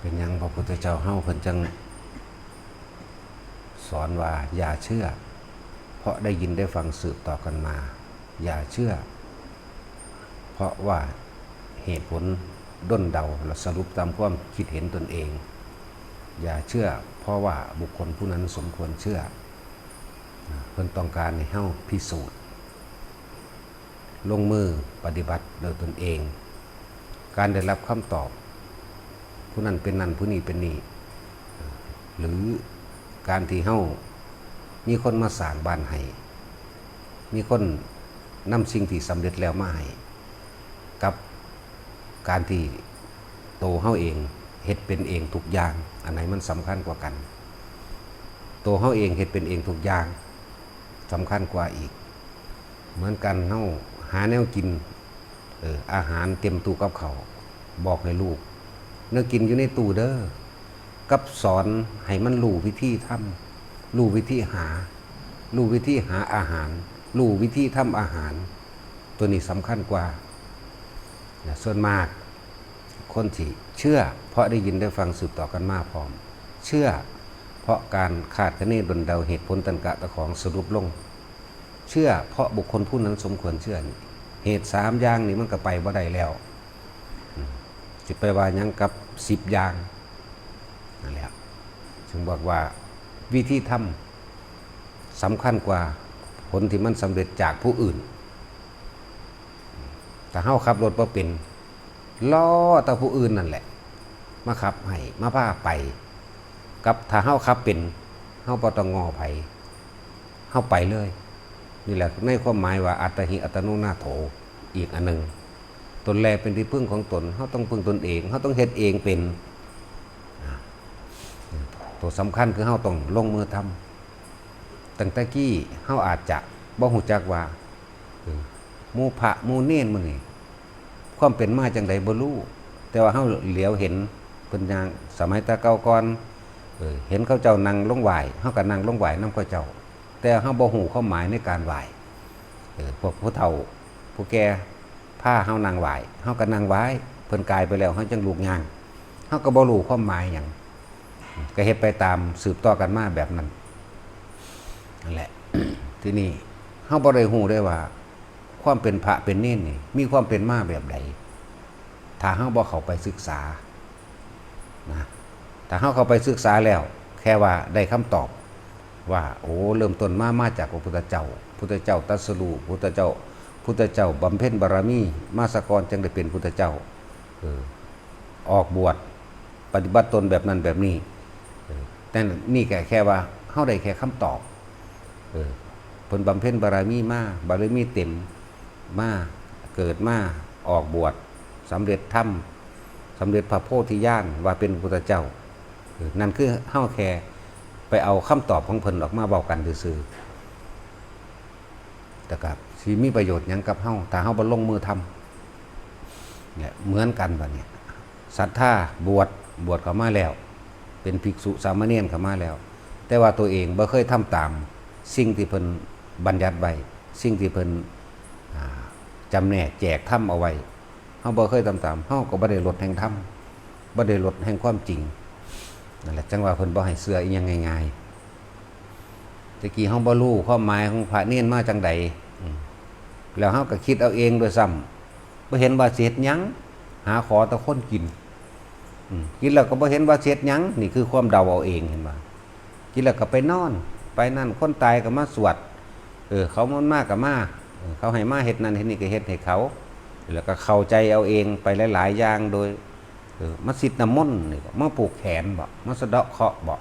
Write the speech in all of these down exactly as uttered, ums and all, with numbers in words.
เป็นหยังพระพุทธเจ้าเฮาเพิ่นจังสอนว่าอย่าเชื่อ เพราะได้ยินได้ฟังสืบต่อกันมา อย่าเชื่อ เพราะว่าเหตุผลด้นเดาและสรุปตามความคิดเห็นตนเอง อย่าเชื่อ เพราะว่าบุคคลผู้นั้นสมควรเชื่อ เพิ่นต้องการให้เฮาพิสูจน์ ลงมือปฏิบัติโดยตนเอง การได้รับคำตอบ ผู้นั้นเป็นนั่น ผู้นี้เป็นนี่ หรือการที่เฮามีคนมาสร้างบ้านให้ มีคนนำสิ่งที่สำเร็จแล้วมาให้ กับการที่โตเฮาเองเฮ็ดเป็นเองทุกอย่าง อันไหนมันสำคัญกว่ากัน โตเฮาเองเฮ็ดเป็นเองทุกอย่าง สำคัญกว่าอีก เหมือนกัน เฮาหาแนวกิน เออ อาหารเต็มตู้กับข้าว บอกให้ลูก แนวกินอยู่ในตู้เด้อ กับสอนให้มันรู้วิธีทำ รู้วิธีหา รู้วิธีหาอาหาร รู้วิธีทำอาหาร ตัวนี้สำคัญกว่า นะ ส่วนมาก คนที่เชื่อ เพราะได้ยินได้ฟังสืบต่อกันมาพร้อม เชื่อ เพราะการคาดคะเนด้นเดาเหตุผลตันกะตะของสรุปลง เชื่อ เพราะบุคคลผู้นั้นสมควรเชื่อนี่ เหตุสามอย่างนี่มันก็ไปบ่ได้แล้ว อืม สิไปว่าหยังกับสิบอย่าง นั่นแหละ จึงบอกว่าวิธีทำสำคัญกว่าผลที่มันสำเร็จจากผู้อื่น ถ้าเฮาขับรถบ่เป็น รอแต่ผู้อื่นนั่นแหละ มาขับให้ มาพาไป กับถ้าเฮาขับเป็น เฮาบ่ต้องง้อไผ เฮาไปเลย นี่แหละในความหมายว่าอัตตาหิอัตโนนาโถ อีกอันหนึ่ง ตนแลเป็นที่พึ่งของตน เฮาต้องพึ่งตนเอง เฮาต้องเฮ็ดเองเป็น อ่า ตัวสำคัญคือเฮาต้องลงมือทำ ตั้งแต่กี้เฮาอาจจะบ่ฮู้จักว่า เออ หมู่พระหมู่เณรมื้อนี้ ความเป็นมาจังใดบ่รู้ แต่ว่าเฮาเหลียวเห็นเพิ่นย่าง สมัยแต่เก่าก่อน เออ เห็นเขาเจ้านั่งลงไหว้ เฮาก็นั่งลงไหว้นำเขาเจ้า แต่เฮาบ่ฮู้ความหมายในการไหว้ เออ พวกผู้เฒ่า ผู้แก่พาเฮานั่งไหว้ เฮาก็นั่งไหว้ เพิ่นกายไปแล้ว เฮาจังลุกย่าง เฮาก็บ่รู้ความหมายหยัง ก็เฮ็ดไปตามสืบต่อกันมาแบบนั้น นั่นแหละ ทีนี้เฮาบ่ได้ฮู้ได้ว่า ความเป็นพระเป็นเณรนี่ มีความเป็นมาแบบใด ถ้าเฮาบ่เข้าไปศึกษา นะ ถ้าเฮาเข้าไปศึกษาแล้ว แค่ว่าได้คำตอบ ว่า โอ้ เริ่มต้นมา มาจากพระพุทธเจ้า พุทธเจ้าตรัสรู้ พุทธเจ้า พุทธเจ้าบำเพ็ญบารมีมาซะก่อน จังได้เป็นพุทธเจ้า เออ ออกบวช ปฏิบัติตนแบบนั้นแบบนี้ เออ แต่นี่แค่ แค่ว่าเฮาได้แค่คำตอบ เออ เพิ่นบำเพ็ญบารมีมา บารมีเต็มมา เกิดมา ออกบวช สำเร็จธรรม สำเร็จพระโพธิญาณ ว่าเป็นพุทธเจ้า เออ นั่นคือเฮาแค่ไปเอาคำตอบของเพิ่นออกมาเว้ากันซื่อๆ แต่ก็สิมีประโยชน์หยังกับเฮา ถ้าเฮาบ่ลงมือทำ เนี่ย เหมือนกันบัดนี้ ศรัทธาบวช บวชเข้ามาแล้ว เป็นภิกษุสามเณรเข้ามาแล้ว แต่ว่าตัวเองบ่เคยทำตามสิ่งที่เพิ่นบัญญัติไว้ สิ่งที่เพิ่น อ่า จำแนกแจกธรรมเอาไว้ เฮาบ่เคยทำตาม เฮาก็บ่ได้ลดแห่งธรรม บ่ได้ลดแห่งความจริง นั่นแหละ จังว่าเพิ่นบ่ให้เชื่ออีหยังง่ายๆ แต่กี้เฮาบ่รู้ความหมายของพระเณรมาจังใด อืม แล้วเฮาก็คิดเอาเองด้วยซ้ำ บ่เห็นว่าสิเฮ็ดหยัง หาขอแต่คนกิน อืม กินแล้วก็บ่เห็นว่าสิเฮ็ดหยัง นี่คือความเดาเอาเอง เห็นบ่ กินแล้วก็ไปนอน ไปนั่น คนตายก็มาสวด เออ เขามันมาก็มา เออ เขาให้มาเฮ็ดนั่นเฮ็ดนี่ก็เฮ็ดให้เขา แล้วก็เข้าใจเอาเองไปหลายๆ อย่าง โดย เออ มาซิดน้ำมนต์นี่บ่ มาผูกแขนบ่ มาสะเดาะเคราะห์บ่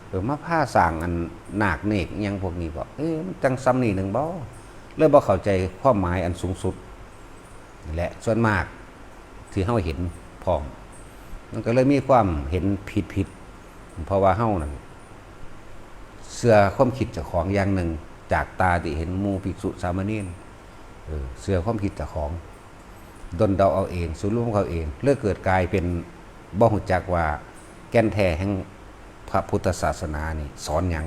เออ มาพาสร้างอันนาคเนกอิหยังพวกนี้บ่ เอ๊ะ มันจังส่ำนี้หนึ่งบ่ เลยบ่เข้าใจความหมายอันสูงสุด และส่วนมากที่เฮาเห็นพร้อม มันก็เลยมีความเห็นผิดๆ เพราะว่าเฮานั่นเชื่อความคิดเจ้าของอย่างหนึ่ง จากตาที่เห็นหมู่ภิกษุสามเณร เออ เชื่อความคิดเจ้าของ ด้นเดาเอาเอง สรุปเอาเอง เลยเกิดกลายเป็นบ่ฮู้จักว่าแก่นแท้แห่งพระพุทธศาสนานี่สอนหยัง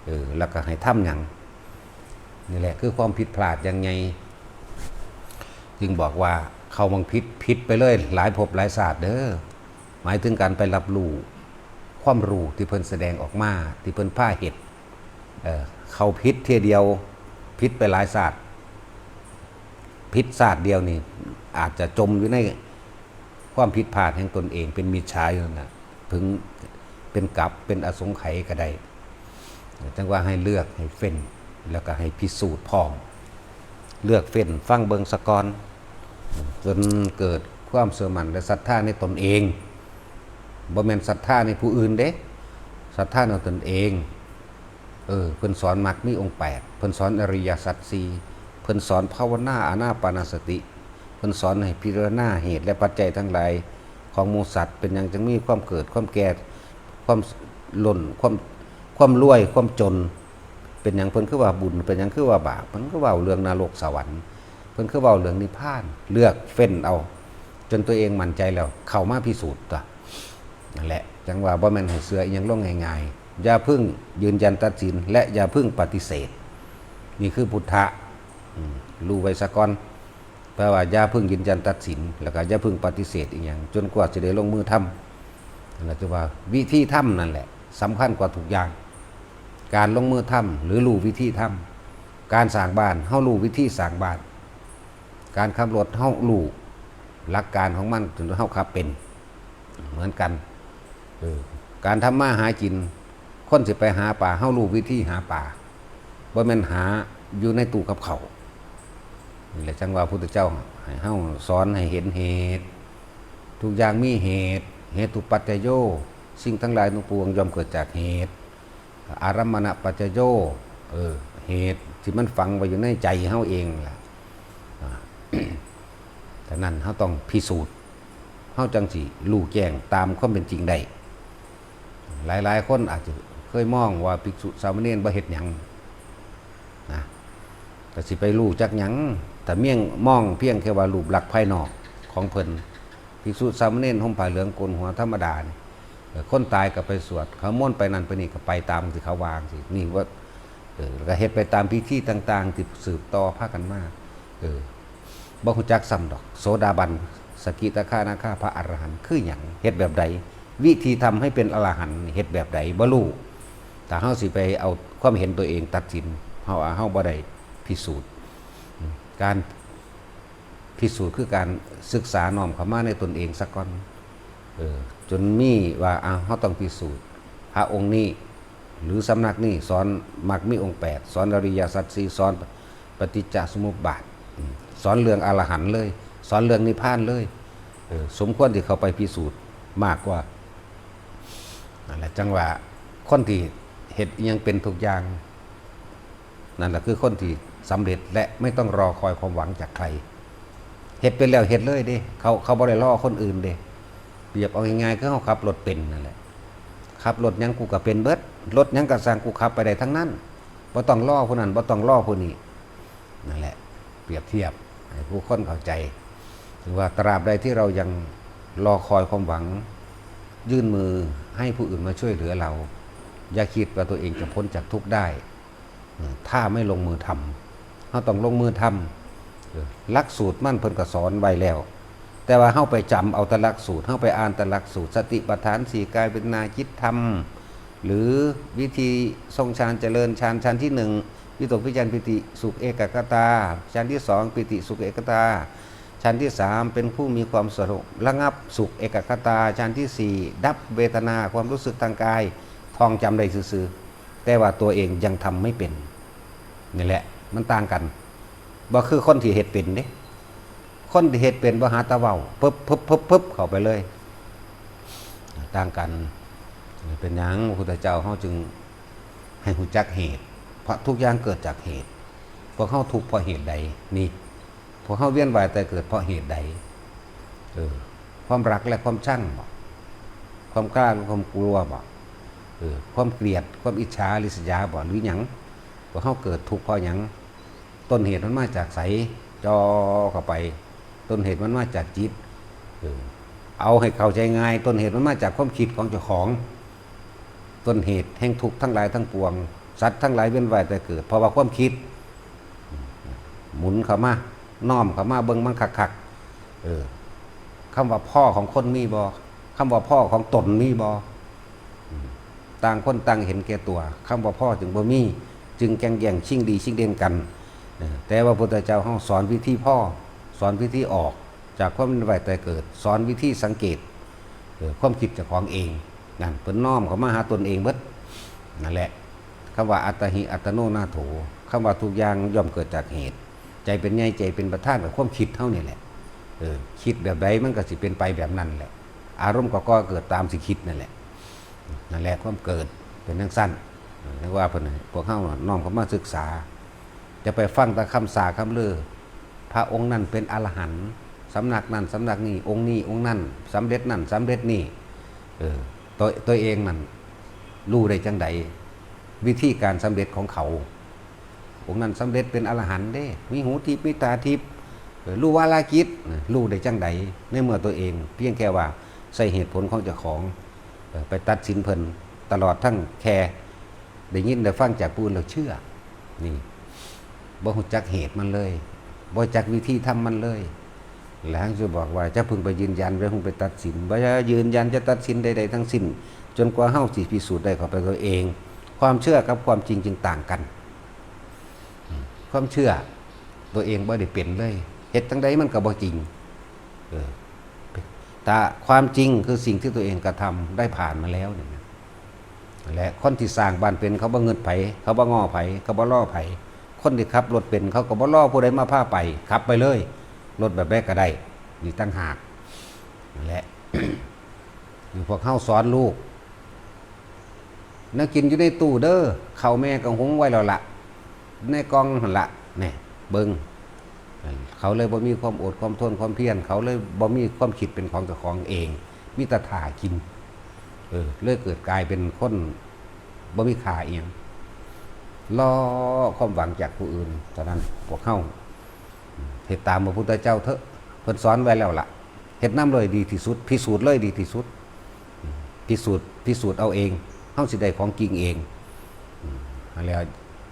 เออ แล้วก็ให้ทำหยัง นี่แหละคือความผิดพลาดอย่างใหญ่ จึงบอกว่าเข้าบังผิด ผิดไปเลย หลายภพหลายชาติเด้อ หมายถึงการไปรับรู้ความรู้ที่เพิ่นแสดงออกมา ที่เพิ่นพาเฮ็ด เอ่อ เข้าผิดเทื่อเดียว ผิดไปหลายชาติ ผิดชาติเดียวนี่ อาจจะจมอยู่ในความผิดพลาดแห่งตนเอง เป็นมิจฉาอยู่นั่นน่ะ ถึงเป็นกัป เป็นอสงไขยก็ได้ จั่งว่าให้เลือก ให้เฟ้น แล้วก็ให้พิสูจน์พร้อม เลือกเฟ้นฟังเบิ่งซะก่อน จนเกิดความเชื่อมั่นและศรัทธาในตนเอง บ่แม่นศรัทธาในผู้อื่นเด้ ศรัทธาในตนเอง เออ เพิ่นสอนมรรคมีองค์แปด เพิ่นสอนอริยสัจสี่ เพิ่นสอนภาวนาอานาปานสติ เพิ่นสอนให้พิจารณาเหตุและปัจจัยทั้งหลายของหมู่สัตว์ เป็นหยังจึงมีความเกิด ความแก่ ความล้น ความ ความรวย ความจน เป็นหยังเพิ่นคือว่าบุญ เป็นหยังคือว่าบาป เพิ่นคือเว้าเรื่องนรกสวรรค์ เพิ่นคือเว้าเรื่องนิพพาน เลือกเฟ้นเอา จนตัวเองมั่นใจแล้ว เข้ามาพิสูจน์ตั๊ว นั่นแหละ จั่งว่าบ่แม่นให้เชื่ออิหยังลงง่ายๆ อย่าเพิ่งยืนยันตัดสิน และอย่าเพิ่งปฏิเสธ นี่คือพุทธะ อืม รู้ไว้ซะก่อน แปลว่าอย่าเพิ่งยืนยันตัดสิน แล้วก็อย่าเพิ่งปฏิเสธอิหยัง จนกว่าสิได้ลงมือทำ นั่นแหละ คือว่าวิธีทำนั่นแหละ สำคัญกว่าทุกอย่าง การลงมือทำ หรือรู้วิธีทำ การสร้างบ้าน เฮารู้วิธีสร้างบ้าน การขับรถ เฮารู้หลักการของมัน จนเฮาขับเป็น เหมือนกัน เออ การทำมาหากิน คนสิไปหาปลา เฮารู้วิธีหาปลา บ่แม่นหาอยู่ในตู้กับข้าว นี่แหละจั่งว่าพุทธเจ้าให้เฮาสอนให้เห็นเหตุ ทุกอย่างมีเหตุ เหตุปัจจโย สิ่งทั้งหลายทั้งปวงย่อมเกิดจากเหตุ อารัมมณปัจจโย เออ เหตุที่มันฝังไว้อยู่ในใจเฮาเองล่ะ อ่า ฉะนั้นเฮาต้องพิสูจน์ เฮาจั่งสิรู้แจ้งตามความเป็นจริงได้ หลายๆ คนอาจจะเคยมองว่าภิกษุสามเณรบ่เฮ็ดหยังนะ ก็สิไปรู้จักหยัง แต่เมียงมองเพียงแค่ว่ารูปลักษณ์ภายนอกของเพิ่น ภิกษุสามเณรห่มผ้าเหลืองโกนหัวธรรมดานี่ เออ คนตายก็ไปสวด เขามนต์ไปนั่นไปนี่ก็ไปตามที่เขาวางสิ นี่ว่า เออ แล้วก็เฮ็ดไปตามพิธีต่างๆ ที่สืบต่อพากันมา เออ บ่ฮู้จักซ้ำดอก โสดาบัน สกิทาคานาคา พระอรหันต์ คือหยัง เฮ็ดแบบใด วิธีทำให้เป็นอรหันต์ เฮ็ดแบบใด บ่รู้ ถ้าเฮาสิไปเอาความเห็นตัวเองตัดสิน เฮาว่าเฮาบ่ได้พิสูจน์ อืม การพิสูจน์คือการศึกษาน้อมเข้ามาในตนเองซะก่อน เออ จนมีว่า อ้าว เฮาต้องพิสูจน์ พระองค์นี้ หรือสำนักนี้สอนมรรคมีองค์แปด สอนอริยสัจสี่ สอนปฏิจจสมุปบาท อืม สอนเรื่องอรหันต์เลย สอนเรื่องนิพพานเลย เออ สมควรที่เข้าไปพิสูจน์มากกว่า นั่นแหละ จั่งว่าคนที่เฮ็ดอิหยังเป็นทุกอย่าง นั่นแหละคือคนที่สำเร็จและไม่ต้องรอคอยความหวังจากใคร เฮ็ดเป็นแล้วเฮ็ดเลยเด้ เขา เขาบ่ได้รอคนอื่นเด้ เปรียบเอาง่ายๆ คือเฮาขับรถเป็นนั่นแหละ ขับรถหยังกูก็เป็นเบิด รถหยังก็ซ่างกูขับไปได้ทั้งนั้น บ่ต้องรอผู้นั้น บ่ต้องรอผู้นี้ นั่นแหละ เปรียบเทียบให้ผู้คนเข้าใจ ถือว่าตราบใดที่เรายังรอคอยความหวัง ยื่นมือให้ผู้อื่นมาช่วยเหลือเรา อย่าคิดว่าตัวเองจะพ้นจากทุกข์ได้ เออ ถ้าไม่ลงมือทำ เฮาต้องลงมือทำ เออ หลักสูตรมันเพิ่นก็สอนไว้แล้ว แต่ว่าเฮาไปจำเอาแต่หลักสูตร เฮาไปอ่านแต่หลักสูตร สติปัฏฐานสี่ กายเวทนาจิตธรรม หรือวิธีทรงฌานเจริญฌาน ฌานที่หนึ่ง วิตกวิจารปีติสุขเอกัคคตา ฌานที่สอง ปีติสุขเอกัคคตา ฌานที่สาม เป็นผู้มีความสงบระงับสุขเอกัคคตา ฌานที่สี่ ดับเวทนาความรู้สึกทางกาย ท่องจำได้ซื่อๆ แต่ว่าตัวเองยังทำไม่เป็น นี่แหละ มันต่างกัน บ่คือคนที่เฮ็ดเป็นเด้ คนที่เฮ็ดเป็นบ่หาแต่เว้า ปึ๊บปึ๊บปึ๊บปึ๊บเข้าไปเลย ต่างกัน เป็นหยังพระพุทธเจ้าเฮาจึงให้ฮู้จักเหตุ เพราะทุกอย่างเกิดจากเหตุ พวกเฮาทุกข์เพราะเหตุใด นี่ พวกเฮาเวียนว่ายตายเกิดเพราะเหตุใด เออ ความรักและความชังบ่ ความกล้าและความกลัวบ่ เออ ความเกลียด ความอิจฉาริษยาบ่ หรือหยัง พวกเฮาเกิดทุกข์เพราะหยัง ต้นเหตุมันมาจากไส จ่อเข้าไป ต้นเหตุมันมาจากจิต เออ เอาให้เข้าใจง่าย ต้นเหตุมันมาจากความคิดของเจ้าของ ต้นเหตุแห่งทุกข์ทั้งหลายทั้งปวง สัตว์ทั้งหลายเวียนว่ายตายเกิด เพราะว่าความคิด หมุนเข้ามา น้อมเข้ามาเบิ่งมันคักๆ เออ คำว่าพ้อของคนมีบ่ ค คำว่าพ่อของตนมีบ่ อืม ต่างคนต่างเห็นแก่ตัว คำว่าพ่อจึงบ่มี จึงแก่งแย่งชิงดีชิงเด่นกัน เออ แต่ว่าพุทธเจ้าเฮาสอนวิธีพ่อ สอนวิธีออกจากความเวียนว่ายตายเกิด สอนวิธีสังเกต เออ ความคิดเจ้าของเอง นั่น เพิ่นน้อมเข้ามาหาตนเองเบิด นั่นแหละ คำว่าอัตตาหิอัตโนนาโถ คำว่าทุกอย่างย่อมเกิดจากเหตุ ใจเป็นใหญ่ใจเป็นประธานกับความคิดเฮานี่แหละ เออ คิดแบบใดมันก็สิเป็นไปแบบนั้นแหละ อารมณ์ก็ก่อเกิดตามสิคิดนั่นแหละ นั่นแหละความเกิดเป็นจั่งซั่น เออ เรียกว่าเพิ่นให้พวกเฮาน้อมเข้ามาศึกษา จะไปฟังแต่คำสาคำลือ พระองค์นั้นเป็นอรหันต์ สำนักนั้นสำนักนี้ องค์นี้องค์นั้น สำเร็จนั่นสำเร็จนี่ เออ ตัว ตัวเองนั่นรู้ได้จั่งใด วิธีการสำเร็จของเขา องค์นั้นสำเร็จเป็นอรหันต์เด้ มีหูทิพย์ มีตาทิพย์ เออ รู้วาลากิจ เออ รู้ได้จั่งใด ในเมื่อตัวเอง เพียงแค่ว่าใช้เหตุผลของเจ้าของ เออ ไปตัดสินเพิ่น ตลอดทั้งแค่ได้ยินได้ฟังจากผู้อื่นแล้วเชื่อ นี่ บ่รู้จักเหตุมันเลย บ่รู้จักวิธีทำมันเลย แล้วจะบอกว่าจะพึงไปยืนยัน จะพึงไปตัดสิน บ่จะยืนยันจะตัดสินใดๆทั้งสิ้น จนกว่าเฮาสิพิสูจน์ได้เข้าไปตัวเอง ความเชื่อกับความจริงจึงต่างกัน ความเชื่อตัวเองบ่ได้เป็นเลย เฮ็ดจั่งใดมันก็บ่จริง เออ แต่ความจริงคือสิ่งที่ตัวเองกระทำได้ผ่านมาแล้วนี่นะ และคนที่สร้างบ้านเป็นเขาบ่งึดไผ เขาบ่ง้อไผ เขาบ่รอไผ คนที่ขับรถเป็นเขาก็บ่รอผู้ใดมาพาไป ขับไปเลย รถแบบใดก็ได้ นี่ต่างหาก นั่นแหละ พวกเฮาสอนลูก แนวกินอยู่ในตู้เด้อ ข้าวแม่ก็หุงไว้แล้วละ ในกล่องหั่นละ แหน่ เบิ่ง เขาเลยบ่มีความอดความทนความเพียร เขาเลยบ่มีความคิดเป็นของเจ้าของเอง มีแต่ถ่ากิน เออ เลยเกิดกลายเป็นคนบ่มีค่าอิหยัง รอความหวังจากผู้อื่น เท่านั้น พวกเฮา เฮ็ดตามพระพุทธเจ้าเถอะ เพิ่นสอนไว้แล้วล่ะ เฮ็ดนำเลยดีที่สุด พิสูจน์เลยดีที่สุด พิสูจน์ พิสูจน์เอาเอง เฮาสิได้ของจริงเอง อืม นั่นแหละ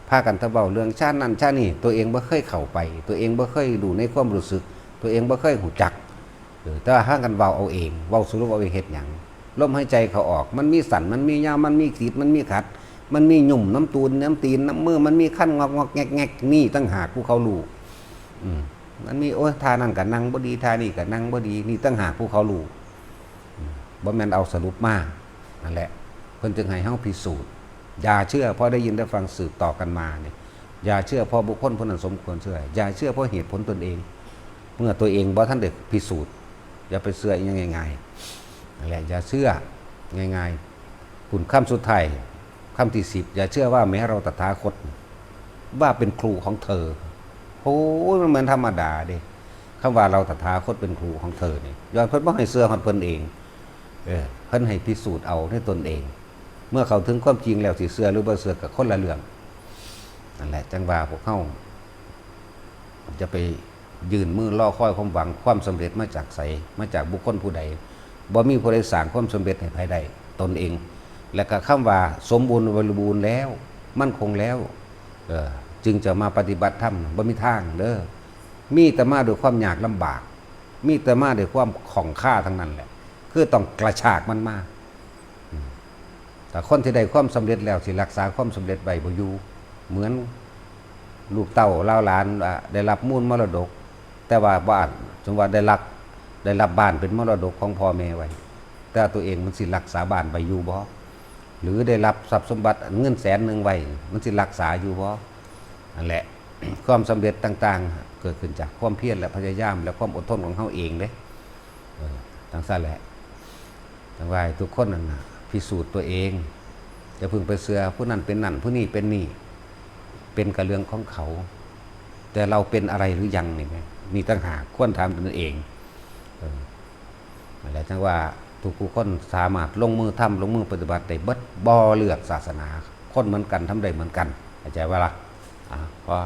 พากันแต่เว้าเรื่องฌานนั่นฌานนี่ ตัวเองบ่เคยเข้าไป ตัวเองบ่เคยรู้ในความรู้สึก ตัวเองบ่เคยรู้จัก เออ แต่ว่าพากันเว้าเอาเอง เว้าสรุปเอาเองเฮ็ดหยัง ลมหายใจเข้าออก มันมีสั้น มันมียาว มันมีขีด มันมีขัด มันมีหยุ่มน้ำตูน น้ำตีน น้ำมือ มันมีคันงอกงอกแงกแงก นี่ต่างหากผู้เขารู้ อืม มันมี โอ้ย ท่านั่นก็นั่งบ่ดี ท่านี่ก็นั่งบ่ดี นี่ต่างหากผู้เขารู้ อืม บ่แม่นเอาสรุปมา นั่นแหละ เพิ่นจึงให้เฮาพิสูจน์ อย่าเชื่อเพราะได้ยินได้ฟังสืบต่อกันมาเนี่ย อย่าเชื่อเพราะบุคคลผู้นั้นสมควรเชื่อ อย่าเชื่อเพราะเหตุผลตนเอง เมื่อตัวเองบ่ทันได้พิสูจน์ อย่าไปเชื่ออิหยังง่ายๆ นั่นแหละ อย่าเชื่อง่ายๆ คุณคำสุดท้าย คำที่สิบ อย่าเชื่อว่าแม้เราตถาคต ว่าเป็นครูของเธอ โอ้ย มันเหมือนธรรมดาเด้ คำว่าเราตถาคตเป็นครูของเธอนี่ ย้อนเพิ่นบ่ให้เชื่อฮอดเพิ่นเอง เออ เพิ่นให้พิสูจน์เอาในตนเอง เมื่อเข้าถึงความจริงแล้วสิเชื่อหรือบ่เชื่อก็คนละเรื่อง นั่นแหละ จั่งว่าพวกเฮาจะไปยื่นมือรอคอยความหวังความสำเร็จมาจากไส มาจากบุคคลผู้ใด บ่มีผู้ใดสร้างความสำเร็จให้ไผได้ ตนเอง และก็คำว่าสมบูรณ์บริบูรณ์แล้ว มั่นคงแล้ว เออ จึงจะมาปฏิบัติธรรม บ่มีทางเด้อ มีแต่มาด้วยความยากลำบาก มีแต่มาด้วยความข้องคาทั้งนั้นแหละ คือต้องกระชากมันมา อืม แต่คนที่ได้ความสำเร็จแล้วสิรักษาความสำเร็จไว้บ่อยู่ เหมือนลูกเต้าเหล่าหลานว่าได้รับมูลมรดก แต่ว่าบ้าน สมมุติว่าได้รับ ได้รับบ้านเป็นมรดกของพ่อแม่ไว้ แต่ตัวเองมันสิรักษาบ้านไว้อยู่บ่ หรือได้รับทรัพย์สมบัติเงินแสนหนึ่งไว้ มันสิรักษาอยู่บ่ นั่นแหละ ความสำเร็จต่างๆ เกิดขึ้นจากความเพียรและพยายามและความอดทนของเฮาเองเด้ เออ จั่งซั้นแหละ จั่งว่าให้ทุกคนนั่นน่ะ พิสูจน์ตัวเอง อย่าเพิ่งไปเชื่อผู้นั้นเป็นนั่น ผู้นี้เป็นนี่ เป็นก็เรื่องของเขา แต่เราเป็นอะไรหรือยังนี่แหม นี่ต่างหากควรถามตนเอง เออ นั่นแหละ จั่งว่าทุกผู้คนสามารถลงมือทำ ลงมือปฏิบัติได้เบิด บ่เลือกศาสนา คนเหมือนกันทำได้เหมือนกัน เข้าใจบ่ล่ะ อ่ะ พอ